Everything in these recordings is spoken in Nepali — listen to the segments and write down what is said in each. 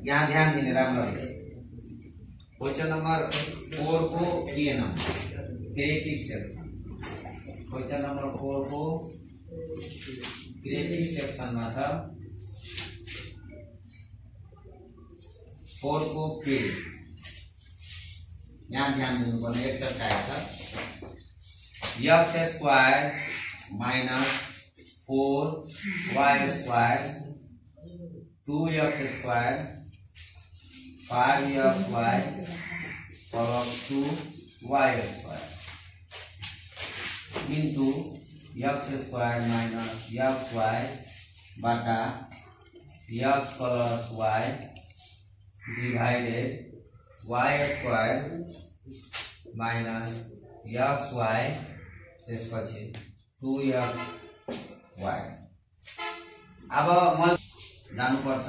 यहाँ ध्यान दिने राम्ररी क्वेश्चन नंबर 4 को के number creative section question number 4 को क्रिएटिभ सेक्सन में छ 4 को के यहाँ ध्यान दिनुपर्ने एक्सरसाइज छ x square minus 4y square 2x square 5xy plus 2y square into x square minus xy बटा x plus y divided y square minus xy त्यसपछि 2xy अब म जानु पर्छ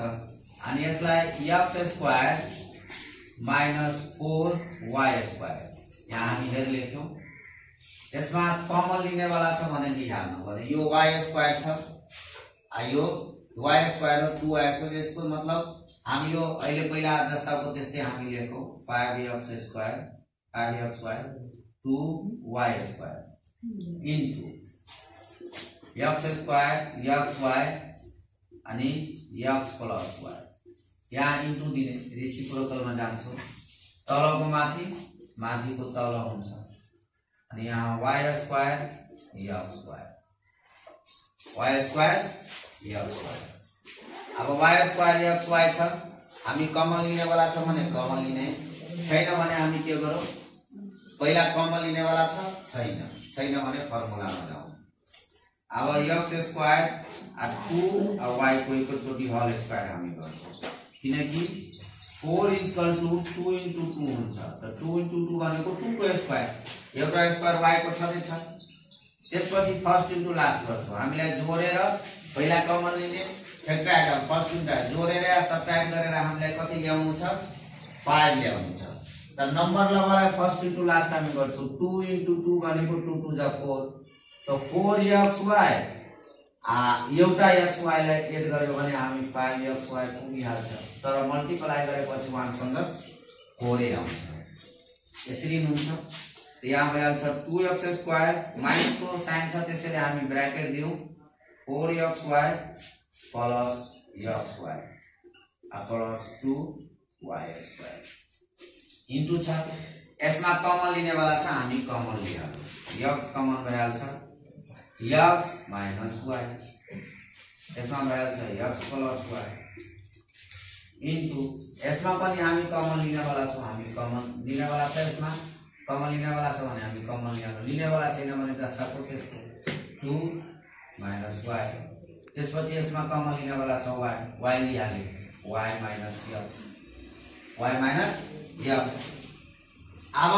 अनि यसलाई x square minus 4y square यहाँ हामी हेर लेख्यौं यसमा कमन लिने वाला छ भने दिइहाल्नु पर्यो यो y स्क्वायर छ यो y स्क्वायर हो 2x हो यसको मतलब हामी यो अहिले पहिला जस्ताको त्यस्तै हामी लेखौं 5x square 5xy 2y square into x square xy अनि x प्लस y यहाँ इन्टु दिने रेसिप्रोकल मा जान्छौ तलको माथि माथिको तल हुन्छ अनि यहाँ y स्क्वायर x स्क्वायर अब y स्क्वायर x y छ हामी कमन लिने वाला छ भने कमन लिने छैन भने हामी के गरौँ पहिला कमन लिने वाला छ छैन भने फर्मुलामा जाऊ अब x स्क्वायर 2 y को एकचोटी होल स्क्वायर हामी गर्छौं किनकि 4 = 2 * 2 हुन्छ त 2 * 2 भनेको 2 को स्क्वायर एउटा स्क्वायर y को छँदै छ त्यसपछि फर्स्ट इन्टु लास्ट गर्छौं हामीलाई जोडेर पहिला कमन लिने फ्याक्टराइज फर्स्ट इन्टु जोडेर या सबट्र्याक्ट गरेर हामीलाई कति ल्याउनु छ 5 ल्याउनु छ त नम्बर लबालाई फर्स्ट इन्टु लास्ट हामी गर्छौं 2 * 2 भनेको 2 * 2 = 4 त 4xy एउटा xy लाई एड गर्यो भने हामी 5xy पुगिहाल्छ तर मल्टिप्लाई गरेपछि 1 सँग 4 आउँछ यसरी हुन्छ यहाँ भइहाल्छ 2x स्क्वायर माइनस को साइन छ त्यसैले हामी ब्र्याकेट दियौ 4xy plus xy plus 2y square into छ यसमा कमन लिने वाला छ हामी कमन लिहाल्छौं x कमन भइहाल्छ x माइनस y यसमा भइहाल्छ x प्लस y इन्टु यसमा पनि हामी कमन लिने वाला छौं हामी कमन लिने वाला छ यसमा कमन लिने वाला छ भने हामी कमन लिने वाला छैन भने जस्ताको त्यस्तो 2 माइनस y त्यसपछि यसमा कमन लिने वाला छ y लिहाले y माइनस x अब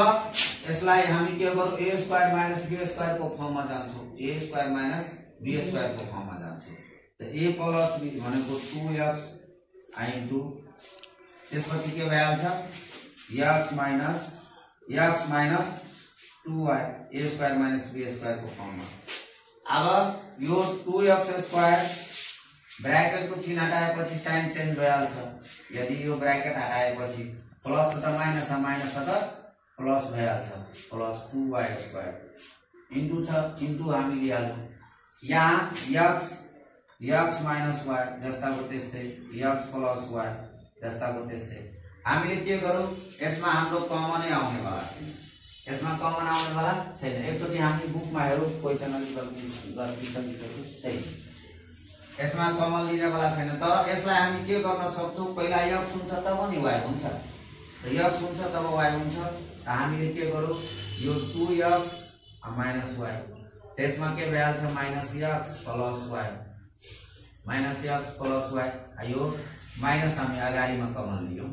यसलाई हामी के गरौँ a square minus b square को फर्ममा जान्छौं a square minus b square को फर्ममा जान्छौं त a प्लस b भनेको 2x इन्टु त्यसपछि के भइहाल्छ x minus 2y a square minus b square को फर्ममा अब यो 2x स्क्वायर ब्रैकेट को चिन्ह हटाएपछि साइन चेन्ज भइहाल्छ यदि यो ब्रैकेट हटाएपछि प्लस त माइनस त प्लस भइहाल्छ प्लस 2y स्क्वायर इन्टु छ इन्टु हामी लिहाल्छौं यहाँ x माइनस y जस्ताको त्यस्तै x प्लस y जस्ताको त्यस्तै हामीले के गरौँ यसमा हाम्रो कमनै आउने वाला छैन यसमा कमन आउने वाला छैन एकचोटी हामी बुकमा हेरौँ क्वेशन छैन यसमा कमन लिने वाला छैन तर यसलाई हामी के गर्न सक्छौं पहिला x हुन्छ तब नि y हुन्छ त x हुन्छ तब y हुन्छ त हामीले के गरौँ यो 2x माइनस y त्यसमा के भइहाल्छ माइनस x प्लस y यो माइनस हामी अगाडिमा कमन लियौं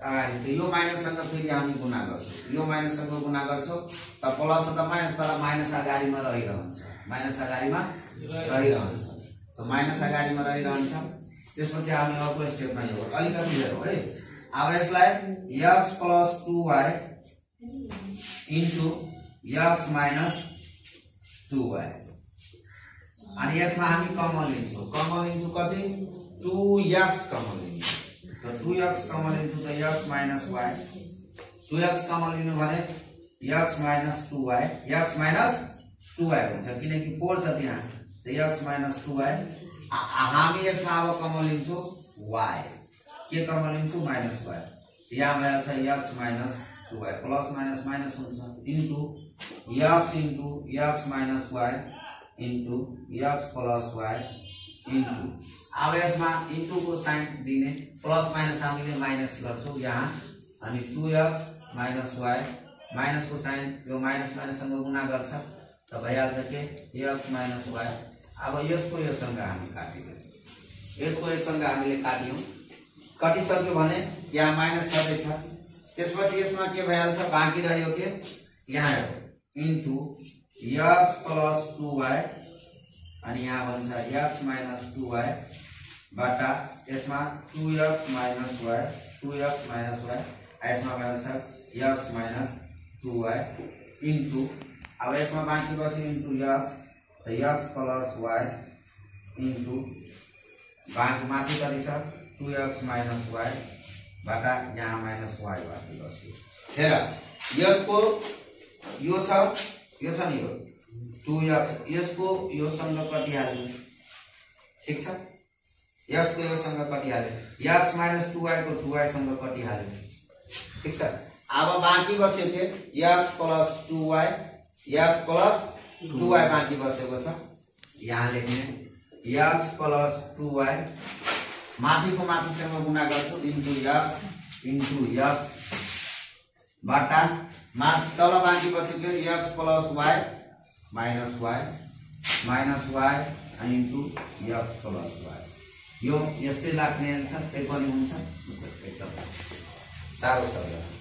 अगाडि त यो माइनस सँग फेरि हामी गुणा गर्छौं यो माइनस सँग गुणा गर्छौं त प्लस त माइनस तर माइनस अगाडिमा रहिरहन्छ त माइनस अगाडिमा रहिरहन्छ त्यसपछि हामी अर्को स्टेपमा यो अलिकति हेरौँ है अब यसलाई x plus 2y into x minus 2y अनि यसमा हामी कमन लिन्छौं कति 2x कमन लिन्छौं त 2x कमन लिन्छु त x minus y 2x common लिनु भने x minus 2y x minus 2y हुन्छ किनकि 4 छ त्यहाँ त x माइनस 2y हामी यसमा अब कमन लिन्छौ y के कमन लिन्छु माइनस y यहाँ भएर छ x minus 2y plus minus minus हुन्छ into x minus y into x plus y into अब यसमा इन्टु को साइन दिने प्लस माइनस हामीले माइनस गर्छौं यहाँ अनि 2x माइनस y माइनस को साइन यो माइनस माइनस सँग गुणा गर्छ त भइहाल्छ के x माइनस y अब यसको योसँग हामी काटिदियौ यसको योसँग हामीले काटियौ कटिसक्यो भने यहाँ माइनस छँदै छ त्यसपछि यसमा के भइहाल्छ बाँकी रह्यो के यहाँ इन्टु x प्लस 2y अनि यहाँ भन्छ x माइनस 2y बटा यसमा 2x माइनस y यसमा भन्छ x माइनस 2y इन्टु अब यसमा बाँकी बस्यो into x plus y into बाँकी माथि कति छ 2x माइनस y बटा यहाँ माइनस y बाँकी बस्यो हेर यसको यो छ नि यो 2x यसको योसँग कटिहाल्यो ठीक छ यसको योसँग कटिहाल्यो x माइनस 2y को 2y सँग कटिहाल्यो ठीक छ अब बाँकी बस्यो के x प्लस 2y बाँकी बसेको छ यहाँ लेख्ने x प्लस 2y माथिको माथिसँग गुणा गर्छु इन्टु x बटा तल बाँकी बस्यो के x plus y minus y into x plus y यो यस्तै लाग्ने आन्सर त्यही पनि हुन्छ एकदम साह्रो छ